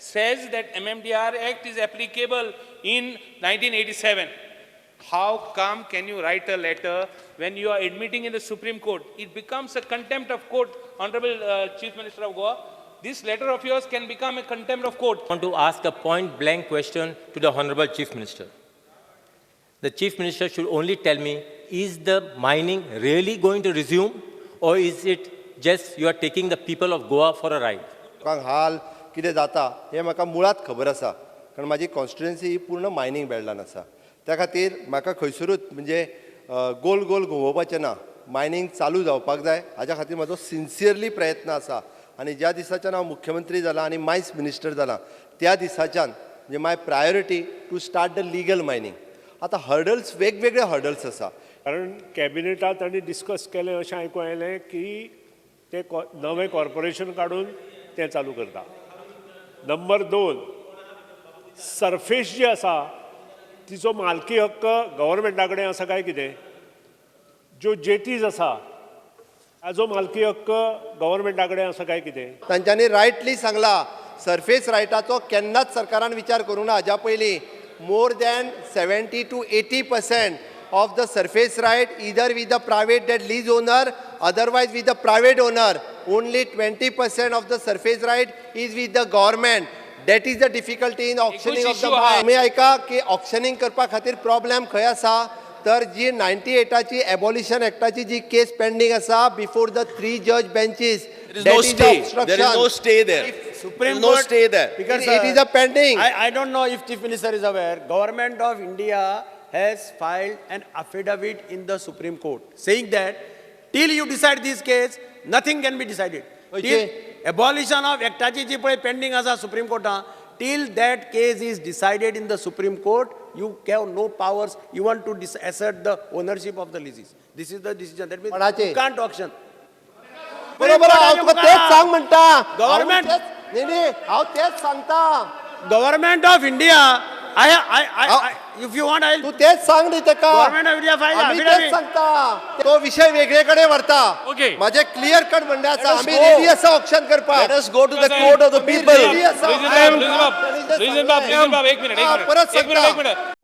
says that MMDR Act is applicable in 1987. How come can you write a letter when you are admitting in the Supreme Court? It becomes a contempt of court, Honorable Chief Minister of Goa. This letter of yours can become a contempt of court. I want to ask a point blank question to the Honorable Chief Minister. The Chief Minister should only tell me, is the mining really going to resume, or is it just you are taking the people of Goa for a ride? लोकांक हाल कितें जाता हें म्हाका मुळांत खबर आसा, कारण म्हाजी कॉन्स्टिट्युएन्सी ही पूर्ण मायनींग बेल्टान आसा. त्या खातीर म्हाका खंयसरूच म्हणजे गोल गोल घुंवोवपाचें ना. मायनींग चालू जावपाक जाय, हाज्या खातीर म्हाजो सिन्सियरली प्रयत्न आसा. आनी ज्या दिसाच्यान हांव मुख्यमंत्री जाला आनी मायन्स मिनिस्टर जाला त्या दिसाच्यान म्हणजे my priority to start the legal mining. आतां हर्डल्स, वेगवेगळे हर्डल्स आसा. कारण कॅबिनेटात तांणी डिस्कस केलें अशें आयकूंक आयलें की ते नवें कॉर्पोरेशन काडून तें चालू करता. नंबर दोन, सरफेस जी आसा तिचो मालकी हक्क गव्हर्मेंटा कडेन आसा काय कितें? ज्यो जेटीज आसा ताजो मालकी हक्क गव्हर्मेंटा कडेन आसा काय कितें? तांच्यांनी रायटली सांगला, सरफेस रायटाचो केन्नाच सरकारान विचार करूंक ना हाज्या पयलीं. More than 70 to 80% of the surface right either with the private that lease owner, otherwise with the private owner. Only 20% of the surface right is with the government. That is the difficulty in auctioning of the issue आहा. आमी आयका की auctioning करपा खातीर problem खंय आसा, तर जी ninety एटाची abolition एक्टाची जी केस पेंडींग आसा before the three judge benches. There is no stay. There is no stay there. Supreme There is no Court- stay there. Because, It is a pending. I don't know if Chief Minister is aware, Government of India has filed an affidavit in the Supreme Court saying that till you decide this case, nothing can be decided. Okay. Till abolition of Actaची जी पळय pending आसा Supreme Courtan, till that case is decided in the Supreme Court, you have no powers even to assert the ownership of the leases. This is the decision. That means कोणाची? You can't auction. बरोबर, हांव तुका तेच सांग म्हणटा. Government- हांव तेच- न्ही न्ही, हांव तेच सांगता. Government of India, I, if you want, I'll तू तेच सांग न्ही तेका. Government of India filed आमी तेच affidavit. सांगता, तो विशय वेगळे कडेन व्हरता. Okay. माझे क्लियर कट म्हणणें आसा, Let us आमी go. Ready आसा ऑक्शन करपाक. Let us go to the court of the आमी people. ready आसा. रिजन बाब, रिजन बाब, रिजन बाब, एक मिनिट, एक हा, मिनिट, परत एक मिनिट, एक सांगता. मिनिट.